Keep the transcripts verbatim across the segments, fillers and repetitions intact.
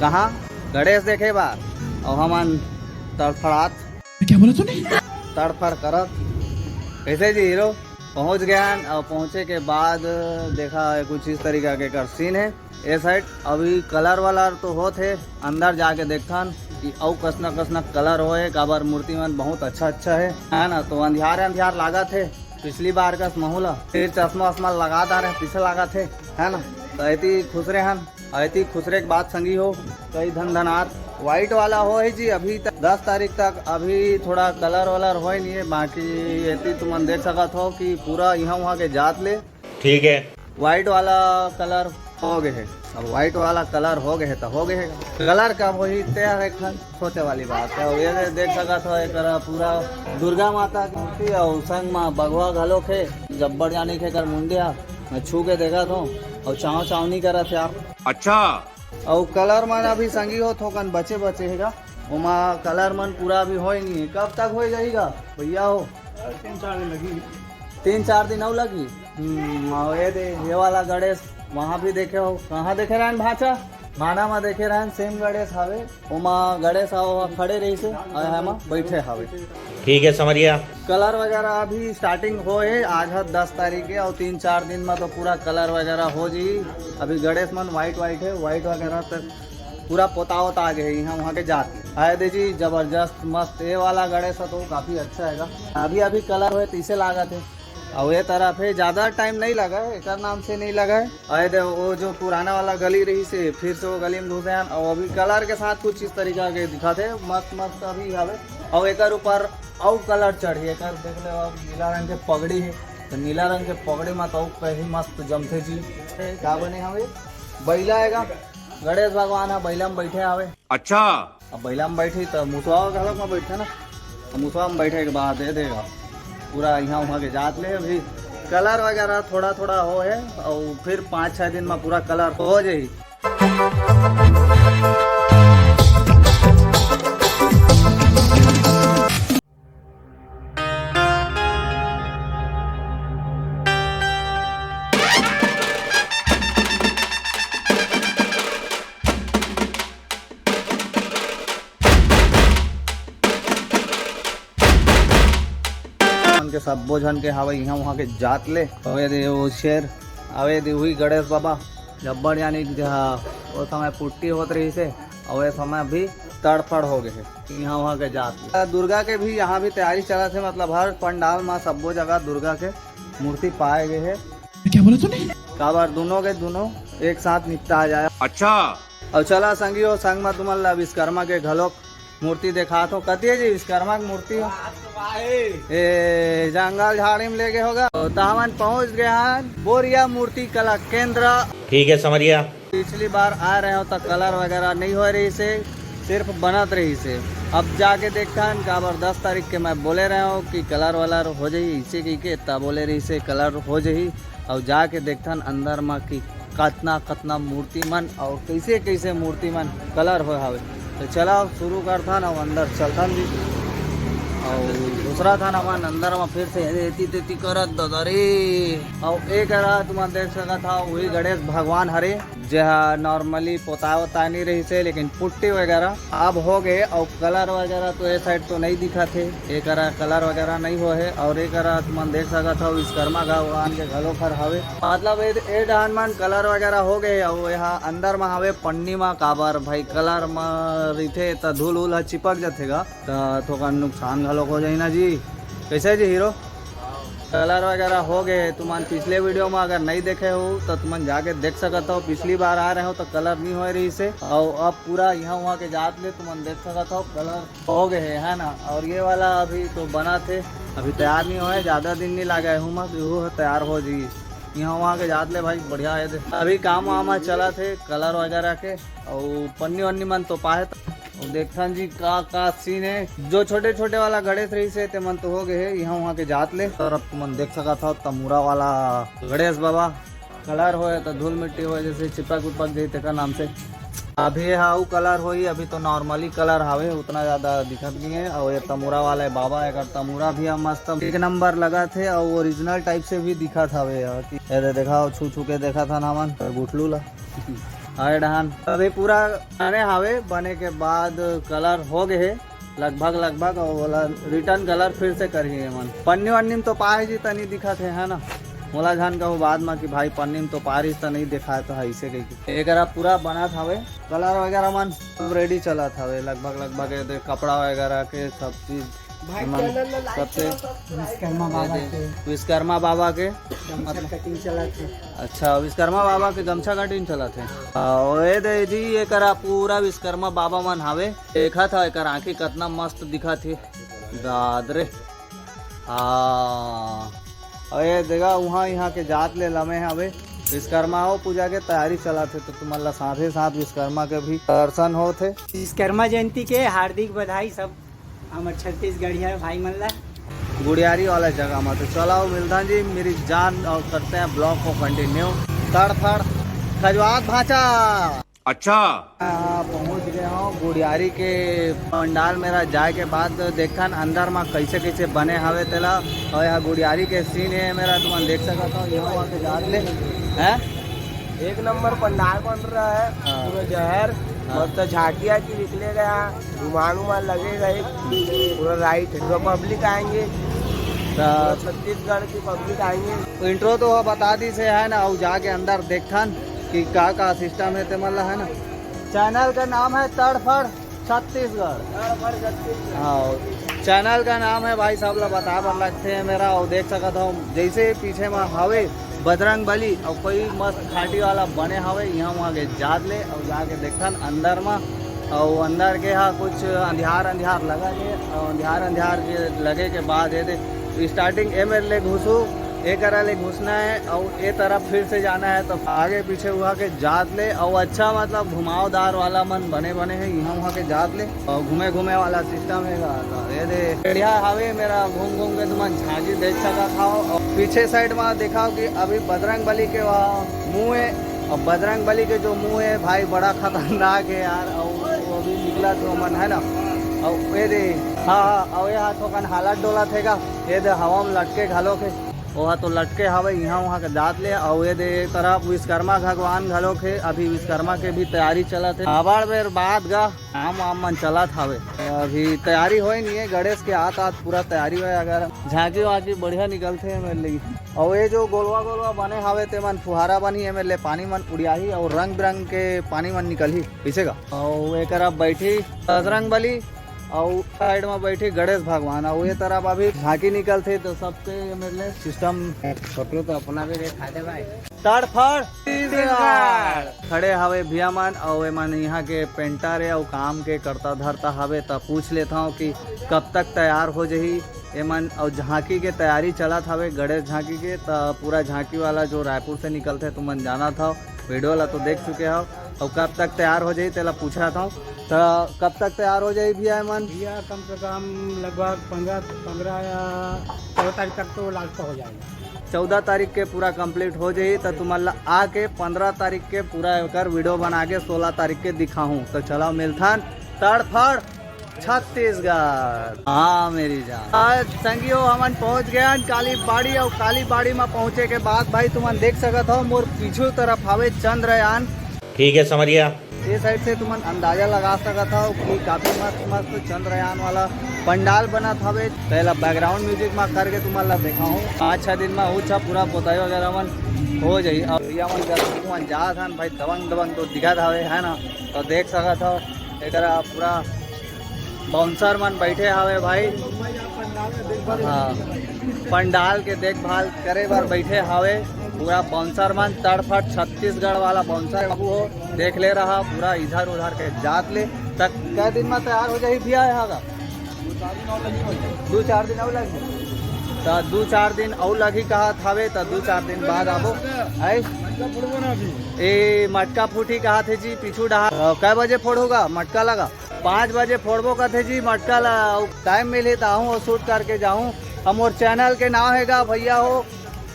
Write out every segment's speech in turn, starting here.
कहाँ? गणेश देखे बर। अउ हमन तड़फड़ात, क्या बोला तूने? तड़फड़ करत। कैसे जी हीरो? पहुँच गए हन, अउ पहुँचे के बाद देखा है कुछ इस तरीका के कर सीन है। ए साइड अभी कलर वलर तो होत हे, अंदर जाके देखथन कि अउ कसना कसना कलर होए, काबर मूर्ति मन बहुत अच्छा अच्छा है, है ना? तो अंधियार अंधियार लागत हे, पिछली बार कस महू ला फिर चश्मा वश्मा लगा डारे, पीछे लागत हे, है ना? तो ऐती खुसरे हन, ऐती खुसरे के बाद संगी हो, कई धन धनार व्हाइट वाला हो है जी। अभी तक दस तारीख तक अभी थोड़ा कलर वलर होए नहीं है, बाकी ऐती तुमन देख सकत हो कि पूरा यहाँ वहाँ के जात ले ठीक है। व्हाइट वाला कलर हो गए है। अब व्हाइट वाला कलर हो गए है तो हो गए है। कलर कब होही ते एक ठन सोचे वाली बात है। ये देख सकत हो, एक पूरा दुर्गा माता की मूर्ति और संग में बघवा घलो खे, जब्बर जानी के कर मुंडिया। मैं छू के देखा था और चाव चाव नहीं करा था यार। अच्छा। और कलर मन अभी संगी हो थोकन बचे बचे हेगा, ओमा कलर मन पूरा अभी होए नहीं है। कब तक हो जाएगा भैया हो? तीन चार दिन लगी। तीन चार दिन अउ लगी। हम्म, और ये दे, ये वाला गणेश वहाँ भी देखे हो, कहाँ देखे रहन भाचा? माना में देखे रहन, सेम गणेश हवे, ओमा गणेश आओ खड़े रही से, और हम बैठे हवे। ठीक है समरिया। कलर वगैरह अभी स्टार्टिंग हो है, आज है दस तारीख है और तीन चार दिन में तो पूरा कलर वगैरह हो जी। अभी गणेश मन व्हाइट व्हाइट है, व्हाइट वगैरह तक पूरा पोता वोता आ गए है, यहाँ वहाँ के जात आए दे जी। जबरदस्त मस्त ये वाला गणेश है तो काफी अच्छा है। अभी अभी कलर हुए तो इसे लागत है। और ये तरफ है, ज्यादा टाइम नहीं लगा है, एकर नाम से नहीं लगा है। आए दे वो जो पुराना वाला गली रही से फिर से वो गली में घुसे हैं और अभी कलर के साथ कुछ इस तरीका के दिखाते हैं, मस्त मस्त अभी हवे। और एकर ऊपर अउ कलर चढ़ी, एकर देख ले अब नीला रंग के पगड़ी है, तो नीला रंग के पगड़ी में तो कहीं मस्त जमथे जी। का बने हवे? बैला आएगा, गणेश भगवान ह बैला में बैठे हवे। अच्छा। अब बैला में बैठी तो मुसवा घलक में बैठे ना, तो मुसवा में बैठे के बाद दे देगा पूरा यहाँ वहाँ के जात ले। अभी कलर वगैरह थोड़ा थोड़ा हो है और फिर पाँच छः दिन में पूरा कलर हो जाही। मन के सब्बो झन के हावय इहाँ उहाँ के जात ले। अवे दे वो शेर, अवे दे हुई गणेश बाबा, जब्बर यानी कि जहाँ वो समय पुट्टी होत रही से, अवे समय भी तड़फड़ हो गए हे इहाँ उहाँ के जात ले। दुर्गा के भी यहाँ भी तैयारी चलत हे, मतलब हर पंडाल मा सब्बो जगह दुर्गा के मूर्ति पाए गए हे। क्या बोला तूने? काबर दोनों के दोनों एक साथ निपटा जाए। अच्छा। अउ चला संगी हो, संग मा तुमन ला विश्वकर्मा के घलोक मूर्ति देखात हो। कति हे जी विश्वकर्मा के मूर्ति हो? ए, जंगल झाड़ी में लेगे होगा। तो हमन पहुंच गए हन बोरिया मूर्ति कला केंद्र। ठीक है समरिया। पिछली बार आए रहे हो तो कलर वगैरह नहीं हो रही से, सिर्फ बनत रही से। अब जाके देखथन, काबर दस तारीख के मैं बोले रहे हो कि कलर वलर हो जाही, इसे कही के इतना बोले रही से कलर हो जाही। और जाके देखथन अंदर मा कि कतना कतना मूर्ति मन और कैसे कैसे मूर्ति मन कलर होए हवे। तो चला शुरू करथन और अंदर चलथन भी। और दूसरा थन हमन अंदर मा फिर से एती तेती करत ददरी। और एक रहा तुमन देख सकत हव, वही गणेश भगवान हरे, जेहा normally पोताय ओताय नहीं रहिस हे, लेकिन पुट्टी वगैरह अब हो गए और कलर वगैरह तो ये साइड तो नहीं दिखत हे। एकरा कलर वगैरह नहीं हो हे और एकरा तुमन देख सकत हव विश्वकर्मा भगवान के घलो घर हवे, मतलब ए, ए डहान मन कलर वगैरह हो गए और यहाँ अंदर में हवे पन्नी में, काबर भाई कलर में रहिथे त धूल उल ह चिपक जथे गा, त थोकन नुकसान घलो हो जाही ना जी। कैसे जी हीरो? कलर वगैरह हो गए हे। तुमन पिछले वीडियो में अगर नहीं देखे हो तो तुमन जाके देख सकत हो। पिछली बार आ रहे हो तो कलर नहीं होए रहिस हे, और अब पूरा यहाँ वहाँ के जात ले तुमन देख सकत हो कलर हो गए हे, है ना। और ये वाला अभी तो बनत हे, अभी तैयार नहीं होए, ज्यादा दिन नहीं लगा है, हूँ मत वो तैयार हो जी। यहाँ वहाँ के जात ले भाई बढ़िया है। अभी काम वाम चलत हे कलर वगैरह के, और पन्नी वन्नी मन तो पाए। अउ देखथन जी का का सीन हे। जो छोटे छोटे वाला गणेश रहिस हे ते मन तो हो गए हे, यहाँ वहाँ के जात ले। और अब तुमन देख सकत हव तमूरा वाला गणेश बाबा, कलर होए तो धूल मिट्टी होए जैसे चिपक उपक जाही तेकर नाम से। अभी ये हा अउ कलर होही, अभी तो normally कलर हावे, उतना ज्यादा दिखत नहीं है। और ये तमूरा वाला हे बाबा, एकर तमूरा भी अब मस्त एक नंबर लगत हे और ओरिजिनल टाइप से भी दिखत हवे। ये दे देखा, छू छू के देखत हन हमन गुठलू ला। अरे डहान अभी पूरा बने हावे, बने के बाद कलर हो गए हे लगभग लगभग, और बोला रिटर्न कलर फिर से करही एमन। पन्नी वन्नी में तो पाए जी तनी दिखत हे, है ना। मोला झन कहू बाद में कि भाई पन्नी में तो पारिस त नहीं दिखाए तो है इसे कही। एकरा पूरा बनत हवे, कलर वगैरह मन सब रेडी चलत हवे लगभग लगभग। ये देख कपड़ा वगैरह के सब चीज भाई, एमन चैनल ला लाइक सबसे करो, सब्सक्राइब विश्वकर्मा करो। बाबा ये के विश्वकर्मा बाबा के गमछा कटिंग चलत हे। अच्छा, विश्वकर्मा बाबा के गमछा कटिंग चलत हे। आ, ओए दे जी, एकरा पूरा विश्वकर्मा बाबा मन हावे। देखत हव एकर आँखी कतना मस्त दिखत हे। दाद रे। हाँ, अरे देखा, उहाँ यहाँ के जात ले लमे हवे। विश्वकर्मा हो पूजा के तैयारी चलत हे, तो तुमन ला साथे साथ विश्वकर्मा के भी दर्शन होत हे। विश्वकर्मा जयंती के हार्दिक बधाई सब हमर छत्तीसगढ़िया भाई मन ला। गुड़ियारी वाला जगह में तो चलाओ मिलता जी मेरी जान, और करते हैं ब्लॉग को कंटिन्यू। तड़फड़ खजवात भांचा। अच्छा। हाँ, पहुँच गए हो गुड़ियारी के पंडाल। मेरा जाए के बाद देखथन अंदर में कैसे कैसे बने हवे तेला। और यहाँ गुड़ियारी के सीन है मेरा, तुमन देख सकत हो यहाँ वहाँ के जात ले। हैं? एक नंबर पंडाल बन रहा है, हाँ। पूरा जहर, हाँ। मस्त झांकिया की निकले गया, घुमान उमान लगेगा एक, पूरा राइट है, पूरा पब्लिक आएंगे, तो पूरा छत्तीसगढ़ की पब्लिक आएंगे। इंट्रो तो वह बता दी से है ना, और जाके अंदर देखथन कि का का सिस्टम है ते मन ला, है ना। चैनल का नाम है तड़फड़ छत्तीसगढ़। हाँ, चैनल का नाम है भाई, सब ला बता बर लगथे मेरा। और देख सकत हो जैसे पीछे में हवे बजरंग बली और कोई मस्त खाटी वाला बने हवे, यहाँ वहाँ के जात ले और जाके देखथन अंदर में। और अंदर के हा कुछ अंधियार अंधियार लगा के, और अंधियार अंधियार के लगे के बाद ये दे स्टार्टिंग ए मेरे ले घुसू, ए करा ले घुसना है और ए तरफ फिर से जाना है, तो आगे पीछे हुआ के जात ले। और अच्छा मतलब घुमावदार वाला मन बने बने हैं यहाँ वहाँ के जात ले, और घूमे घूमे वाला सिस्टम है। तो ये दे बढ़िया हावे मेरा, घूम घूम के तुमन झांकी देख सकत हव। और पीछे साइड में देखा कि अभी बजरंग बली के वहाँ मुंह है, और बजरंग बली के जो मुंह है भाई बड़ा खतरनाक है यार, और वो अभी निकला तो मन है ना। और ये दे, हाँ हाँ, और ये हाथ ओकन हालत डोलत हेगा, ये दे हवा में लटके घलो के। ओहा तो लटके हवे इहाँ उहाँ के जात ले। अउ ये दे तरफ विश्वकर्मा भगवान घलोक हे, अभी विश्वकर्मा के भी तैयारी चलत हे। अबड़ बेर बाद गा काम वाम मन चलत हवे, अभी तैयारी होए नहीं है। गणेश के आत आत पूरा तैयारी होए, अगर झांकी वांकी बढ़िया निकलथे मेरे लगी। अउ ये जो गोलवा गोलवा बने हवे ते मन फुहारा बनही, एमे ले पानी मन उड़ियाही अउ रंग बिरंग के पानी मन निकलही, कइसे गा। अउ एकर अब बैठी बजरंग बली, अउ साइड में बैठे गणेश भगवान, अउ ये तरफ अभी झांकी निकलथे तो सबके ये मेरे लिए सिस्टम। फोटो तो अपना भी दिखा दे भाई। तड़फड़ छत्तीसगढ़। खड़े हवे भैया मन, अउ एमन यहाँ के पेंटर हे अउ काम के करता धरता हवे, त पूछ लेता हूँ कि कब तक तैयार हो जही एमन। अउ झांकी के तैयारी चलत हवे, गणेश झांकी के, त पूरा झांकी वाला जो रायपुर से निकलथे तुमन जानत हव, वीडियो ला तो देख चुके हव। अउ कब तक तैयार हो जाही तेला पूछत हव। त कब तक तैयार हो जाही भैया एमन? भैया कम से कम लगभग पंद्रह, पंद्रह या चौदह तारीख तक तो लास्ट हो जाएगा। चौदह तारीख के पूरा कंप्लीट हो जाही, त तुमन ला आके पंद्रह तारीख के पूरा एकर वीडियो बना के सोलह तारीख के दिखाहूँ। त चलो मिलथन तड़फड़ छत्तीसगढ़। हाँ मेरी जान। आज संगियो हमन पहुँच गए हन काली बाड़ी, अउ काली बाड़ी में पहुँचे के बाद भाई तुमन देख सकत हव मोर पीछू तरफ हवे चंद्रयान। ठीक है समरिया। ये साइड से तुमन अंदाजा लगा सकत हव कि काफी मस्त मस्त चंद्रयान वाला पंडाल बनत हवे। पहला बैकग्राउंड म्यूजिक में करके तुमन ला देखाहूँ। पाँच छः दिन में हो छा पूरा पोताई वगैरह मन हो जाही। अब भैया मन जब मन जात हन भाई दबंग दबंग तो दिखत हवे, है ना। तो देख सकत हव एकरा पूरा बाउंसर मन बैठे हवे भाई। हाँ, पंडाल के देखभाल करे बर बैठे हवे पूरा बाउंसर मन। तड़फड़ छत्तीसगढ़ वाला बाउंसर बाबू हो, देख ले रहा पूरा इधर उधर के जात ले। तक कै दिन में तैयार हो जाही भैया यहाँ का? दू चार दिन अउ लगही। त दू चार दिन अउ लगही कहत हवे, त दू चार दिन बाद आबो। आय? ए, मटका फूटी कहत हे जी, पीछू डहार। अ, कै बजे फोड़हू गा मटका ला? पाँच बजे फोड़बो कहत हे जी मटका ला। अउ टाइम मिलही त आहूँ अउ शूट करके जाहूँ। अब मोर चैनल के नाम हे गा भैया हो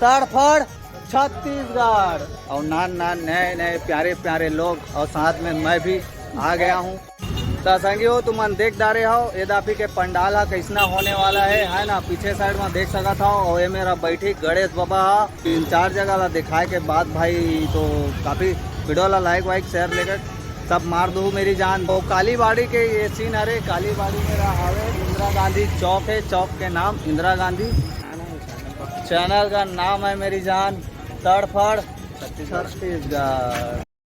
तड़फड़ छत्तीसगढ़। अउ नान नान नए नए प्यारे प्यारे लोग अउ साथ में मैं भी आ गया हूँ। त संगी हो, तुमन देख डारे हो, ये दाफी के पंडाल हा कैसना होने वाला है, है ना? पीछे साइड में देख सकत हो, और ये मेरा बैठी गणेश बाबा हा। तीन चार जगह ला दिखाए के बाद भाई, तो काफी वीडियो ला लाइक वाइक शेयर लेकर सब मार दो मेरी जान। तो कालीबाड़ी के ये सीन, अरे कालीबाड़ी मेरा हवे इंदिरा गांधी चौक है, चौक के नाम इंदिरा गांधी, चैनल का नाम है मेरी जान तड़फड़ छत्तीसगढ़।